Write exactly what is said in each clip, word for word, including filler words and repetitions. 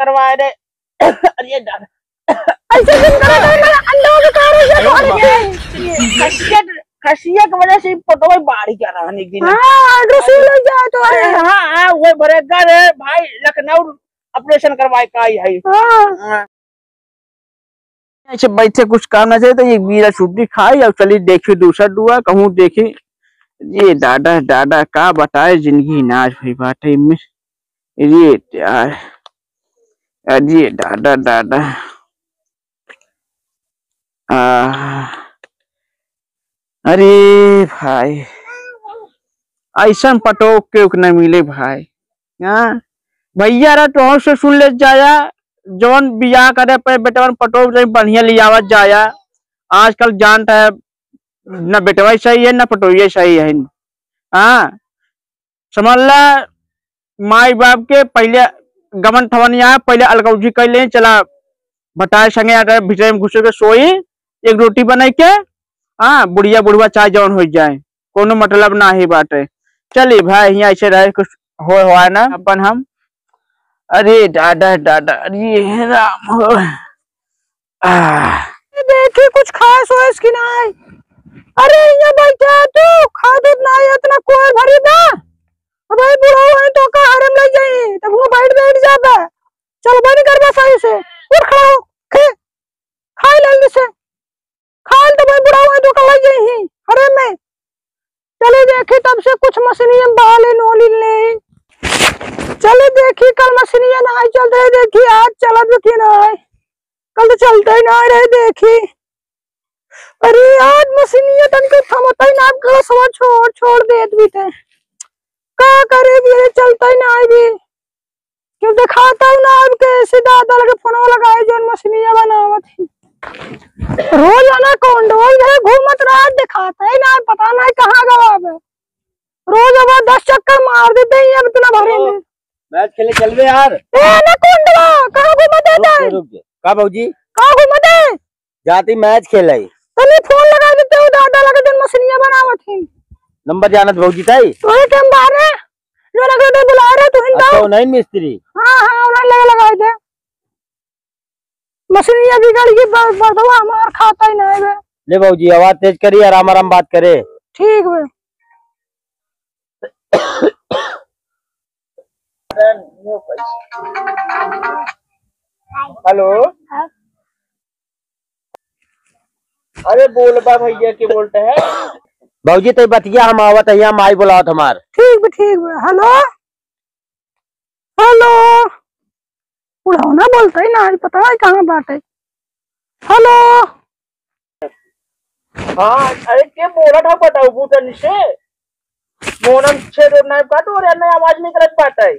करवाए रे। अरे दादा। ऐसे दिन करे तो मेरा अंडा भी खा रही है तो अरे ये, ये खसियत, खसियत की वजह से पटोई बाढ़ गया रहा एक दिन। हाँ, अल्ट्रासाउंड ले जाए तो अरे अरे। हाँ, हाँ, वो बड़े घर है भाई, लखनऊ ऑपरेशन करवाए का आई है। हाँ। हाँ। ऐसे बैठे कुछ काम ना चाहिए तो एक बीरा छुट्टी खाई और चली देखी दूसरा डुआ कहूँ देखी। ये दादा, दादा का बताए, जिंदगी नाश भई बाटे इनमें। ये यार, अरे दादा, दादा। आ, अरे भाई, ऐसन पटोह केहू के न मिले भाई। हाँ, भैया रे, तोहर से सुन ले जाया, जौन बियाह करे पे बेटवन पटोह से बढ़िया लियावत जाया। आजकल जानत है, न बेटवा सही है, न पटोहिया सही है। हाँ, समझ ला, माई बाप के पहिले गमन ठवनिया, पहिले अलगौजी कर ले, चला भतार संगे आके भीतरे में घुस के सोई, एक रोटी बनाई के, हाँ, बुढ़िया बुढ़वा चाहे जौन हो जाए, कोनो मतलब नाही बाटे। चली भाई, हियाँ ऐसे रहे, कुछ हो हुआ ना अपन हम। अरे दादा, दादा, अरे हे राम हो। आह। देखी कुछ खाए सोएस कि नाई? अरे हियाँ बैठा तू, खा दूध नाई, इतना कोहर भरी बा। अब भाई बुढ़ऊ है तो का हरम लग जाई, तब वो बैठ बैठ जाबा। चल बंद कर बस ऐसे, उठ खड़ा हो, खे, खाए लाल से। खाल तो भाई बुढ़ऊ है तो का लग जाई ही हरम में। चले देखी तब से कुछ मशीनिया में बहाले नोली ले। चले देखी कल मशीनिया ना आई चल रहे, देखी आज चलत भी कि ना आई। कल तो चलते ही ना रहे देखी। अरे आज मशीनिया तनिको थमता ही ना, कल सवा छोड़ छोड़ देत भी थे। का करे भी, अरे चलता ही ना आई भी। क्यों दिखाता हूँ ना आपके, सीधा दादा लगे फोन लगाए, जोन मशीनिया बनावत ही। रोज आना कौन रोज है घूमत रहा, दिखाता ही ना, पता नहीं कहाँ गवा बे। रोज अब दस चक्कर मार देते हैं अब इतना भरे में। मैच खेले चलबे यार। ए ना कौन दवा, कहाँ घूमत है रुक तै? के, रुक के। का भौजी? कहाँ घूमत है? जाती मैच खेलाई। तनी फोन लगा देते हो दादा लगे जोन मशीनिया बनावत ही। नंबर जानत भौजी ताई? तोरे के हम बारे जो लगे दे बुला रहे तू हिंदा। अच्छा, उन्हीं मिस्त्री? हाँ, हाँ, उन्हीं लगे लगाए दे। मशीनिया बिगड़ गई, ब-, बर्दवा हमार खाता ही नहीं बे। ले भौजी, आवाज तेज करी, आराम आराम बात करे। ठीक बे। हेलो। हाँ। अरे बोल बा भैया, के बोलते हैं? भौजी, तै बतिया, हम आवत है, यहाँ माई बुलावत हमार। ठीक बा, ठीक बा। हेलो, हेलो। बुढ़ौना बोलते ही ना, आज पता है कहाँ बाटे। हेलो। हाँ, अरे के बोलत है, बताओ बूटन से। मोनम छेद और नाइब काटो और अन्य आवाज निकलत बाटे।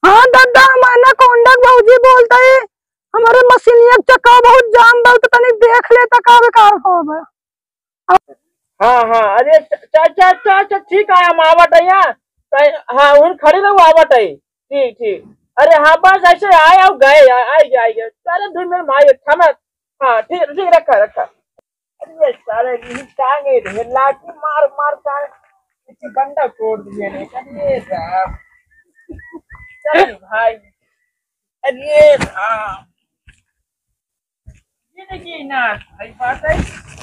हाँ दादा, हम anaconda के भौजी बोलते हैं। हमारे मशीनिया के चक्का बहुत जाम बा, तो तनी देख ले तो का बेकार हो बा। हाँ, हाँ, अरे च-, च-, च-, च-, च-, ठीक है, हम आवत है यहाँ। तै-, हाँ, उन खड़ी रहो, आवत है। ठीक, ठीक। अरे हाँ, बस ऐसे आए और गए, आ-, आए गए, आए गए। सारे धुन में मारे, खाना। हाँ, ठीक, ठीक, रखा, रखा। अरे सारे यही टांगे रहे, लाठी मार, मार टांग, इसी बंदा तोड़ दिए रे। अरे राम। चल भाई। अरे राम। जिंदगी ना सही बात है।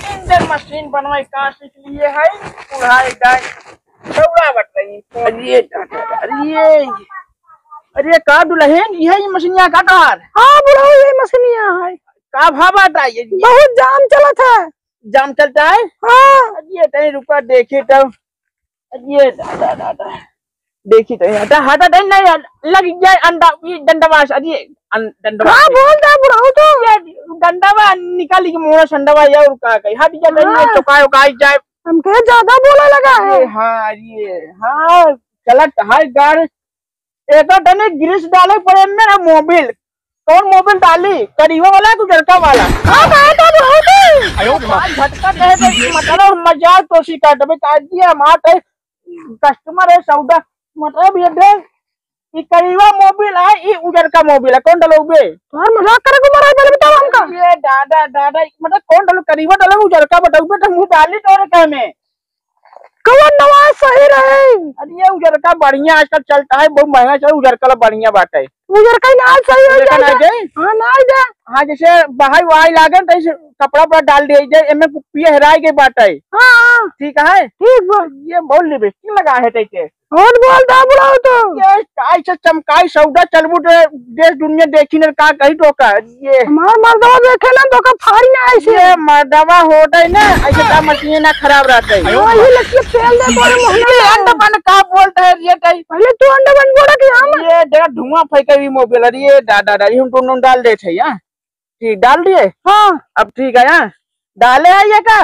इंजन मशीन बनवाई का सीख लिए है, बुढ़ाई जाए, दौड़ा बट रही। अरे दादा, अरे, अरे का दुल्हन, यह ही मशीनिया का तोहार? हाँ बुढ़ऊ, यही मशीनिया है। का भाव बात है ये? बहुत जाम चलत है। जाम चलता है? हाँ। अरे तनी रुका, देखी तो। अरे दादा, दादा। देखी तो, हटा, हटा, नहीं, नहीं, लग गया अंडा, ये डंडवा से, अरे, अन-, डंडवा हाँ, से। बोल दे, बुढ़ऊ तो। ये डंडवा निकाल के मुंह से डंडवा, ये और का कही, हट जा, नहीं, ये हाँ। चुकाए, उकाए जाए। हमके ज्यादा बोला लगा है। अरे हाँ, अरे, हाँ, गलत है, गार। एक तनी ग्रीस डाले पड़े में ना मोबिल। कौन मोबिल डाली? करीबा वाला कि उजरका वाला? हाँ, कहा तो बहुत है। आयो रे माँ। झटका कहे तो मतलब मजाक तो सी काट, अबे काट दिया, मार है। कस्टमर है, सौदा, मतलब ये देख, ई करीबा मोबिल है, ई उजरका मोबिल है, कौन डलोबे? तोहर मजाक करे के उम्र है, पहले बताओ हमका। ये दादा, दादा, मतलब कौन डलो, करीबा डलो, उजरका बटौबे तो मुँह डाली तोरे कह में। कवन नवाज सही रहे? अरे ये उजरका बढ़िया आजकल चलता है, बहुत महंगा चल, उजरका ला बढ़िया बाटे। उजरका ही ना सही हो उजरका ना जाएगा। जाए? हाँ, ना जाए। हाँ, जैसे बहाई वहाई लागे न, तो ऐसे कपड़ा उपड़ा डाल दिए जाए, एमे पियहराए के बाटे। हाँ, हाँ। ठीक है? ठीक बा। ये बहुत लिपस्टिक लगा है तैके। झूठ बोलता बुढ़ऊ तो। ये ऐसे चमकाई सौदा चलबू तो देश दुनिया देखी न का कही तो का। ये हमार मर्दवा देखे ना तो का फाड़ी ना ऐसे। ये मर्दवा होता है ना, ऐसे का मशीन ना खराब रहता है। वही लड़की तेल दे तोरे मुंह ये में। अंड बन का बोलता है ये टाइप। पहले तू अंड बन बोला कि हम। ये देखा धुआं फेंके भी मोबिल, अरे ये डा-, डा-, डा-, ये हम दोनों डाल देते हैं, हाँ। ठीक, डाल दिए? हाँ। अब ठीक है, हाँ। डाले है ये का?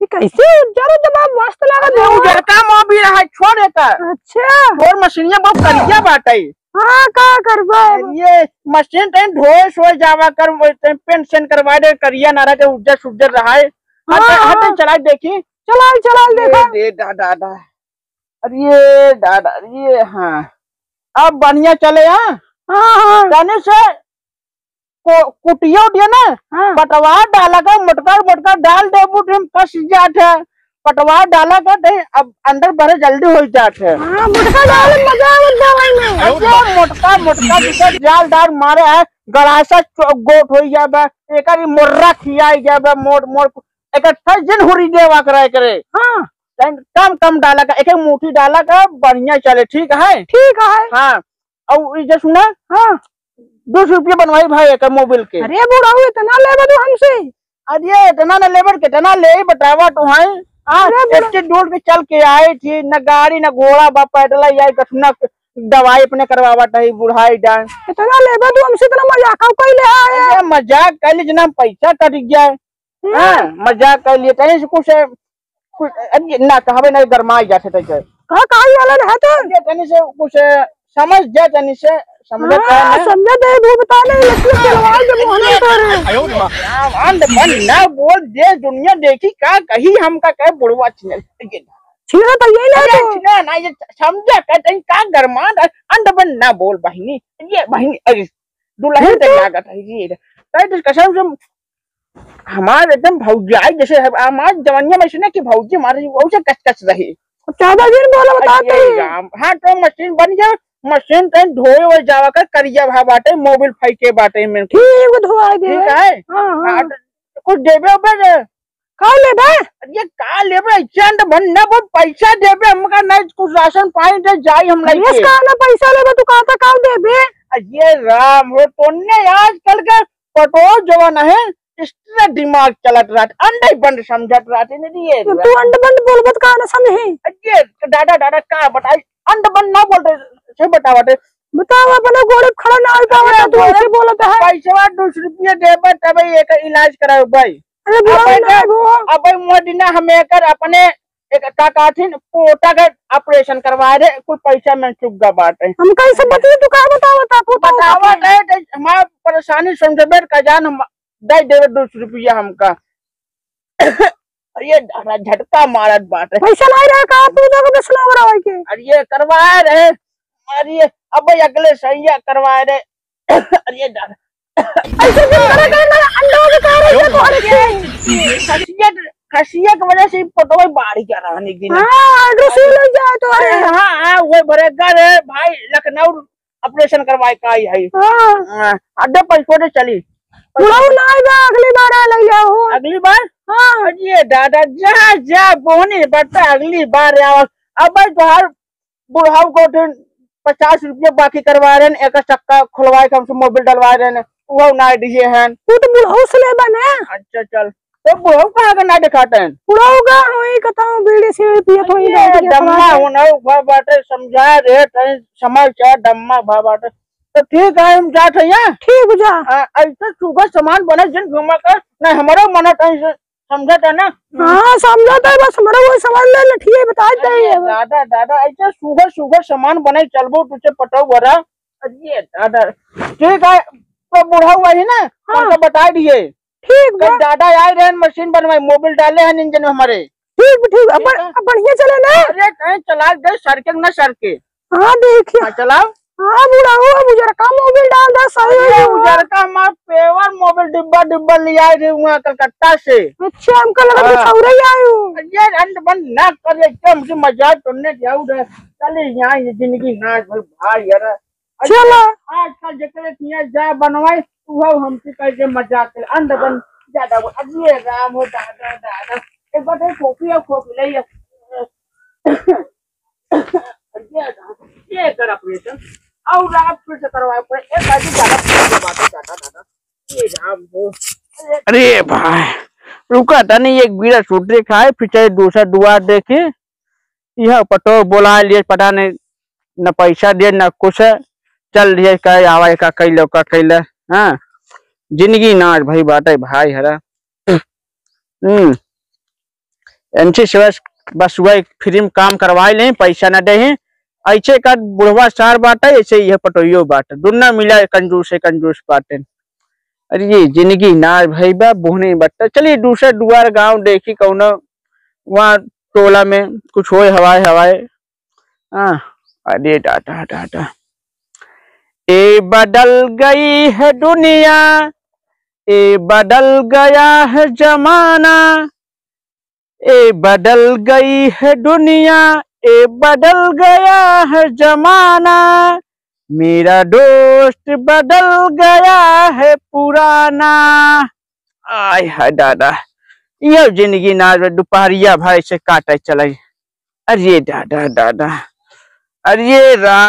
ये कैसे उज्जर जवाब मस्त लागत अरे, है? उजरका मोबिल है, छोड़ एकर। अच्छा। तोर मशीनिया बहुत करिया बाटे। हाँ, का करबा? ये मशीन तैं धोए सोए जावा कर, वो तैं पेंट सेंट करवा दे, करिया ना रहे, उज्जर सुज्जर रहा है। हाँ, हट, हट, हाँ। चला देखी। चला, चला, ये देखा। दे, दा, दा, दा। अरे, ये दादा, ये हाँ। अब बढ़िया चले, हाँ। हाँ, हाँ। जाने से को-, कुटिया उटिया ना, हाँ। पटवा डाला का, मोटका मोटका डाल देबू, तो हम कस जात है। पटवा डाला का, तो अब अंदर भरे जल्दी हो जात है। हाँ, मोटका डाल, मजा आवत दवाई में। अरे मोटका, मोटका, जैसे जालदार मारे है, गलासा चो-, गोट हो जाबे, एकर ई मोर्रा खियाई जाबे, मोट, मोट, एकर था जिन हुरी देवा करे, करे। हाँ। कम, कम डाला का, एक, एक मुट्ठी डाला का, बढ़िया चले, ठीक है? ठीक है। हाँ। और ये जो सुना, हाँ। दो सौ रुपया बनवाई भाई एक मोबिल के। अरे बुढ़ऊ, इतना लेबे तू हमसे? अरे इतना ना लेबे, कितना ले बतावा तू है? हाँ, अरे बुढ़ऊ। इतने दूर के चल के आए थी, न गाड़ी न घोड़ा बा, पैदल ही आई, कतना दवाई अपने करवावत है बुढ़ाई जान। इतना लेबे तू हमसे, इतना मजाक कइले है? अरे मजाक कइले, जना पैसा कट गया है। हम्म। हाँ, मजाक कइले, तनी से कुछ, कुछ, अरे ना कहबे ना, गरमाई जाते तक। का काई वाला है तो? अरे तनी से कुछ समझ जा, तनी से समझ हाँ, जा ना। समझ दे, वो बता नहीं, लड़की खिलवाड़ के मोहन करे। राम, अंड बन ना बोल, देश दुनिया देखी का कही, हमका कहे बुढ़वा छिनल। छिनल तो यही ना अरे तो। छिनल ना, ये समझा का, तनी का गरमान, अंड बन ना बोल बहिनी, ये बहिनी, अरे दुल्हन ये तक तो लागत है, ये तय कसम से हमार एकदम भौजाई जैसे है, हमार जवनिया में ऐसे ना कि भौजी हमारे वैसे कचकच रही। अब ज्यादा दिन बोला बताते अरे हैं। राम, हाँ, तो मशीन बन गया, मशीन तो धोए हुए जावा कर करिया भा बाटे, मोबिल फेंके बाटे में। ठीक धोआ दे। ठीक है? हाँ, हाँ। हाँ, तो कुछ देबे ओबे दे। का लेबे? अरे का लेबे? चंद भन न वो पैसा देबे, हमका नहीं कुछ राशन पानी दे जाई हम अरे लेके। का ना पैसा लेबे, तू कहता का देबे? अरे राम हो, तोन्ने आजकल के पटो जवान है, इस तरह दिमाग चलत रहत, अंडे बंद समझत रहत, नहीं ये तो तू अंड बंद बोलबत का ना समझे? अरे दादा, दादा, का बताई, अंड बंद ना बोलते, से बतावत है। बताओ, अपने गोड़े पे खड़ा ना हो पावत, अरे तू गोड़े ऐसे बोलत है। पैसवा दो सौ रुपया देबे, तबे एक इलाज कराओ भाई। अरे बुलाओ अबे ना ना, वो। अबे मोदिना हम एकर अपने एक का कहथिन पोटा के ऑपरेशन करवाए रहे, कुल पैसा में चुक गा बाटे। हम कैसे बतिये, तू का बतावत है, पोता बतावत है, तो हमार परेशानी समझबे का जान, हम दे देवे दो सौ रुपया हमका। अरे दादा, झटका मारत बाटे। पैसा नहीं रहा का, तू तो बस ना रहा है के। अरे करवाए रहे, अरे अब अगले सैया करवाए रहे। अरे दादा। ऐसे दिन करे करे ना, अंडा भी खा रहे हैं, तो हर एक खसियत, खसियत की वजह से ही पटवा बाढ़ गया रहा एक दिन। हाँ, aggressive लग जाए तो है। हाँ, हाँ, वो बड़े घर है भाई, लखनऊ ऑपरेशन करवाए का आई है। हाँ। हाँ, अड्डे पर छोटे चली। बुढ़ऊ ना आएगा, अगली बार आ ले जाओ। अगली बार? हाँ। अरे दादा, जा, जा, बोहनी बता, अगली बार आओ। अब भाई तोहार बुढ़ऊ को फिर पचास रुपया बाकी करवा रहे हैं, एक चक्का खुलवाए के हमसे मोबिल डलवा रहे हैं, वो ना दिए हैं। तू तो बुढ़ऊ से लेबा ना। अच्छा, चल। तो बुढ़ऊ कहाँ के ना दिखाते हैं? बुढ़ऊ का होई, कतौ बीड़ी सीड़ी पियत होई, ये बैठ के डम्मा खवा दे। होना, वो बाटे, समझा रहे, तनी समझ क्या डम्मा भा बाटे। तो ठीक है, हम जात है यहाँ। ठीक बा, जा। आ, ऐसे सुगर सामान बने जिन घुमा कर, नहीं, हमारा मना कहीं से समझा था ना? हाँ, समझा था, बस हमारा वो समझ ले, लठिए बता अरे दे। दादा, दादा, ऐसे सुगर, सुगर सामान बने चलबो, तुझे पटाऊ भरा। अरे दादा, ठीक है, तो बुढ़ऊ वही ना, हाँ। उनका बता दिए। ठीक कल बा। दादा आए रहे, मशीन बनवाई, मोबिल डाले हैं इंजन में हमारे। ठीक बा, ठीक बा। ठीक अब, है। अब बढ़िया चले ना? अरे, कहीं चला दे, सड़के ना सड़के। हाँ, देखिए। हाँ, चलाओ। हाँ बुढ़ऊ, अब उजरका मोबिल डाल दे, सही अरे, हो। उजरका मार पेवर मोबिल डिब्बा डिब्बा ले आए रहे हुआ कलकत्ता से। अच्छा, हमका लगा तू हाँ। सौरे ही आए हो। अरे, अंत बंद ना कर, एकदम से मजाक करने जाऊ रे। चले यहाँ ये जिंदगी नाश भर भाई यार। चला। आजकल जेकरे किया जा बनवाए, उहो हमसे कह के मजाक करे। अंत बंद ज्यादा बोल। अब ये राम हो दादा, दादा। एक बार तो खोपी और खोपी ले ये। ये कर ऑपरेशन और रात फिर से करवाए पड़े। एक बार ज्यादा बात है, दादा, दादा। ये राम हो। अरे भाई, रुका तनी, एक बीड़ा सूट देखाए, फिर चाहे दूसरा दुआर देखे। यह पटो बोला लिए, पता नहीं, न पैसा दे, न कुछ। चल लिए, का आवा, का कैले, का कैले। हाँ, जिंदगी नाश भई बाटे भाई हरा। हम्म। एनसी सेवा बस वही फ्री में काम करवाए ले, पैसा न दे हैं। ऐसे का बुढ़वा सार बाटे, ऐसे यह पटोइयो बाटे, दुन्ना मिला कंजूस है, कंजूस बाटे। अरे ये जिंदगी नाश भई बा, बोहनी बट्टा। चलिए दूसरा दुआर गांव देखी कौनो वहाँ टोला में कुछ होए हवाए हवाए। हाँ, अरे दादा, दादा। ए बदल गई है दुनिया, ए बदल गया है जमाना, ए बदल गई है दुनिया, ए बदल गया है जमाना, मेरा दोस्त बदल गया है पुराना। आय हाय दादा, यह जिंदगी ना जो दुपहरिया भर से काटे चले। अरे दादा, दादा, अरे राम।